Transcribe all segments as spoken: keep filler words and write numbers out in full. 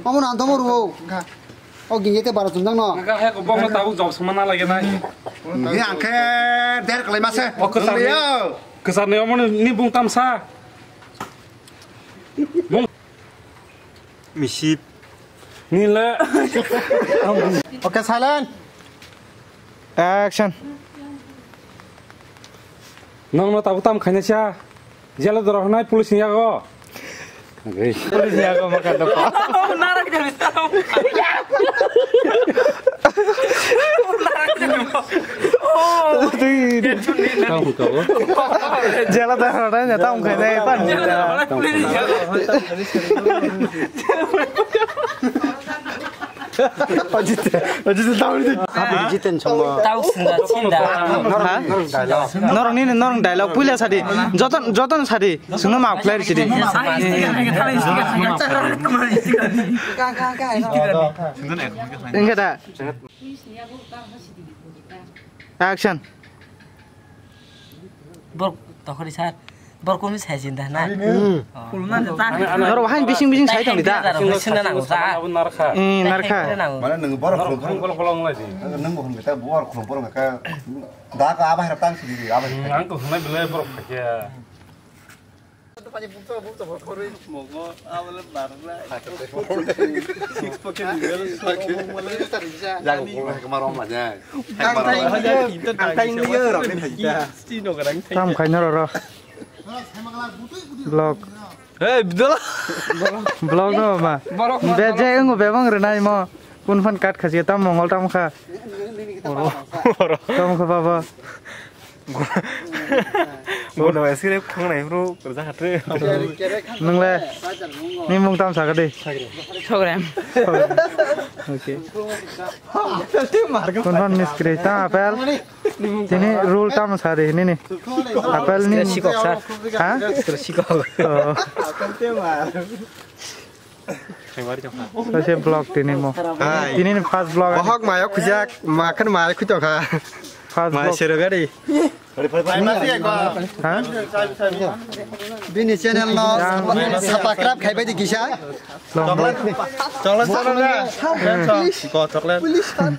Omo na antomo ruo. O gingge te baro chumjak no. Nang ka hai ko bokno tabuk job suma na lage nai. Ni ang khe der kalai mase. O kwchar ni. Yo. Kwchar ni omo ni bung tamsa. Bung. Misip. Ni le. Okay, silent. Action. Nang no tabuk tam khaina cha. Jela dora hwnai police ni yago. Police ni yago maka doko. Narak jani tamo. Narak jani. Oh. Tamo kabo. Jela dora hwnai na tam khai nai pan. Police ni yago. Ajit, ajit tahu ni. Apa Jiten sama? Tahu senda, senda. Norok ni norok dialogue puila sadi. Joton, joton sadi. Sungno maaf khlai sidi. Enggak ada. Action. Bor tokhori sir. Bor kunu sai jinda na. Hmm. Norok hain bising bising sai tongdi da. Sina nang sa. Hmm, narkha. Mana nang bor khulum khulum khulum khulum lai di. Nang bo hon beta bor khulum bor ka. Da ka aba hera tang sidi aba. Ang to hwnai belai borok khakia. Tam khaina roro. Vlog. Hey, bidala. Vlog no ma. Be je ungu bebang renai mo. Kun fan kat khaji tam mongol tam kha. Tam kha baba. Bono ese khongnai bro, kerja khatre. Nungle ni mung tam sakadi. Sogram. Okay. Kunhan miskri ta apel. Tini rule tam sari nini. Apel ni. Sikok sir. Ha? Sikok. Oh. Sase vlog tini mo. Hai. Tini ni first vlog. Bohok mayo khujak, makan mayo khujak ha. First vlog. Mayo sero gari. Ha? Bini channel no subscribe khaibai di kisa. Long vlog. Chocolate, chocolate. Please. Ko chocolate. Please, sir.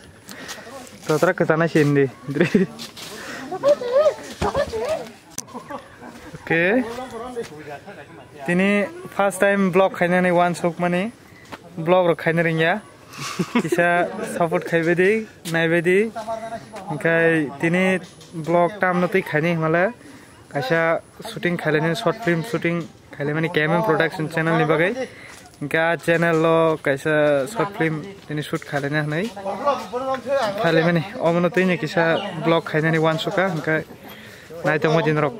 Totra kwchana sindi. Okay. Tini first time vlog khainani wansukmani. Vlog rok khaina ringya. Kisa support khaibai di, naibai di. Hingkai tini vlog tamno twi khaini himale. Kaisa shooting khailaini, short film shooting khailaimani K M M Production channel ni bagwi. Hingke a channel lo kaisa short film tini shoot khailaina hinwi khailaimani. Omono twi ni kisa vlog khainani wansukha, hingke naitokma din rok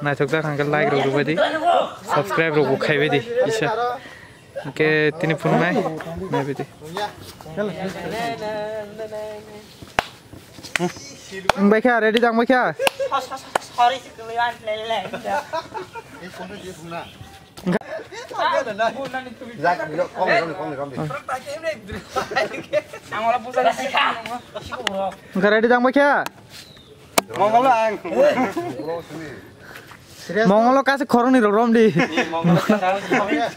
naithok jak, hingke like rok rwbai di, subscribe rok bo khaibai di kisa. Hingke tini phunuknai naibai di. Wngbai kha, ready jang bai kha? Wngkha ready jang bai kha? Mongol ang. Mongolo kasi khoroknwi rok rom di.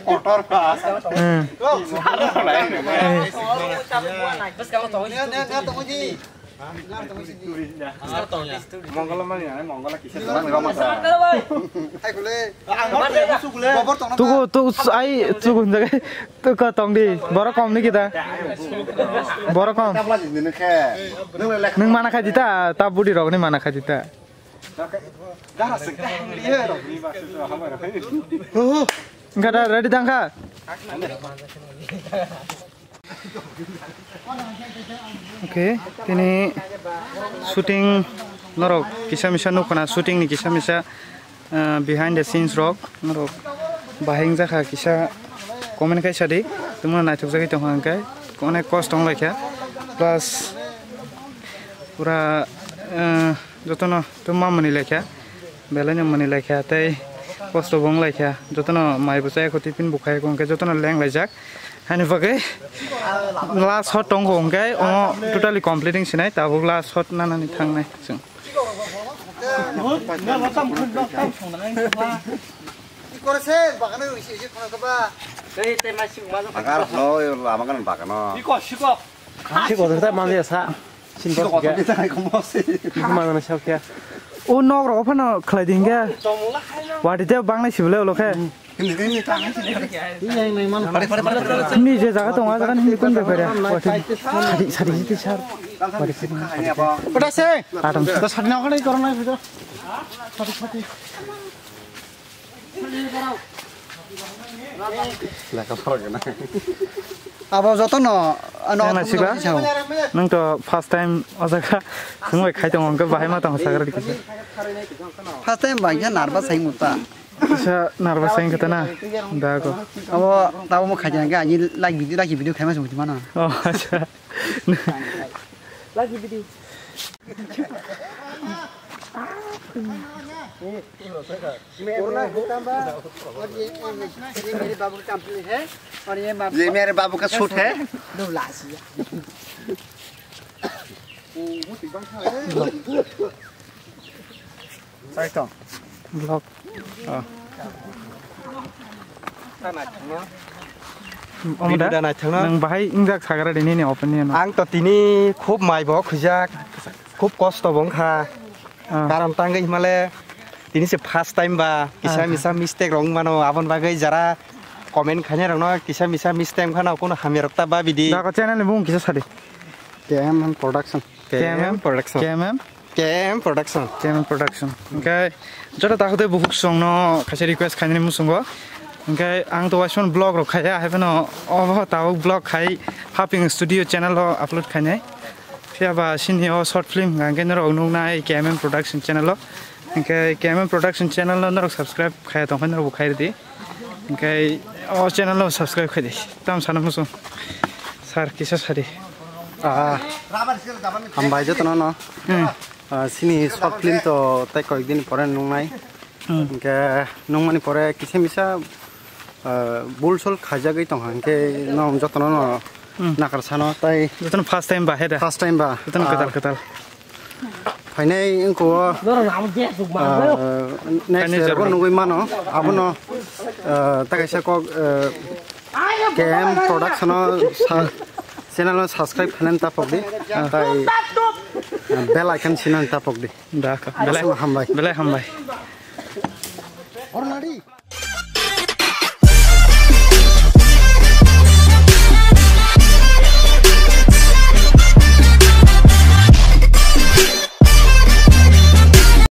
Kotor pa. Hmm. Bwskang tongwi. Tuku, tuku, ai, tuku, tuku tong di. Borok kom ni kita. Borok kom. Nung mana khai di ta, ta budi rok ni mana khai di ta. Engkha da, ready dang kha? Okay, tini shooting norok kisa misa nukho na, shooting ni kisa misa, ah, behind the scenes rok norok bahai wngjakha kisa comment khaisa di, tongmani naithok jagwi tongkha hwnkhe onek kosto wnglaikha plus pura, ah, jotono tongma mwnwi laikha, belai no mwnwi laikha tei kosto bo wnglaikha, jotono mai bo chaya kho tiffin bo khai kho hwnkhe jotono lenglaijak. Hani bagwi last shot tongo hwnkhe omo totally completing sinai, tabuk last shot nanani thangnai chwng. Agar no lama kan bakano. Siko, siko. Siko, siko, siko, siko. Sini boss khe. Manana shau khe. O nok rok phano khlai ding khe. Wadi te bang nai sibole ulo khe. Ni je jaga tong, a jaga ni kun de kare. Wadi. Sadi, sadi, sadi sar. Wadi sini. Pada se. Adam. To sadi na kare korona video. Sadi, sadi. Lekha phara gana. Abo jotono, ano, nang na siba? Nang to first time o jaga. Sung bai khai tong, hwnkhe bahai ma tong sagra dikhe. First time bai khe nervous hai muta. Kisa nervous hai khe ta na. Da ko. Abo, tabo mo khai jang ani like video, like video khai ma sung mano. Oh, acha. Like video. Corona होता बा, और ये, ये, ये मेरे बाबू का कंप्लेंट है, और ये बाबू ये मेरे बाबू का सूट है। दो लाश। Vlog. Oh. Omo da? Video da naithokno. Nwng bahai wngjak sagra de nini opinion o. Ang to tini khub mai bo khujak, khub kosto bo wngkha. Ah. Karon tangwi himale tini se first time ba kisa, ah, misa mistake rok wngmano, aboni bagwi jara comment khainai rokno kisa misa mistake wngkhano, kono hamya rok ta babidi. Da ko channel ni bumung kisa sadi. K M M Production. K M M Production. K M M? K M M Production. K M M Production. Hwnkhe joto takhuk tei bukhuk songno kaisa request khainani muchungo. Hwnkhe ang to waisman vlog rok khaiya, haiphano obo tabuk vlog khai Haping Studio channel o upload khainai. Phiyaba sini o short film hwnkhe norok nuknai K M M Production channel o. Hwnkhe K M M Production channel no norok subscribe khaiya tongkha norok bo khai rwdi. Hwnkhe o channel no subscribe khaidi. Tam sana muchung. Sir kisa sadi. Ah, hambai jotono no. Hmm. Ah, sini short film to tei koyek din pore nungnai. Hmm. Hwnkhe nungmani pore kisa misa, ah, bul sul khaijagwi tongkha, hwnkhe no jotono no, hmm, nakar sano tai jotono first time ba he da? First time ba. Jotono, ah, kwtal kwtal. Phainai wngkha o, ah, next phainai year bo nugwi mano. Abono, ah, ta kaisa kok, ah, K M Production o sa-, channel o subscribe khainani tapok di. Ah. Tai, ah, bell icon sinani tapok di. Da ka. Belai aswk hambai. Belai hambai. Ornadi.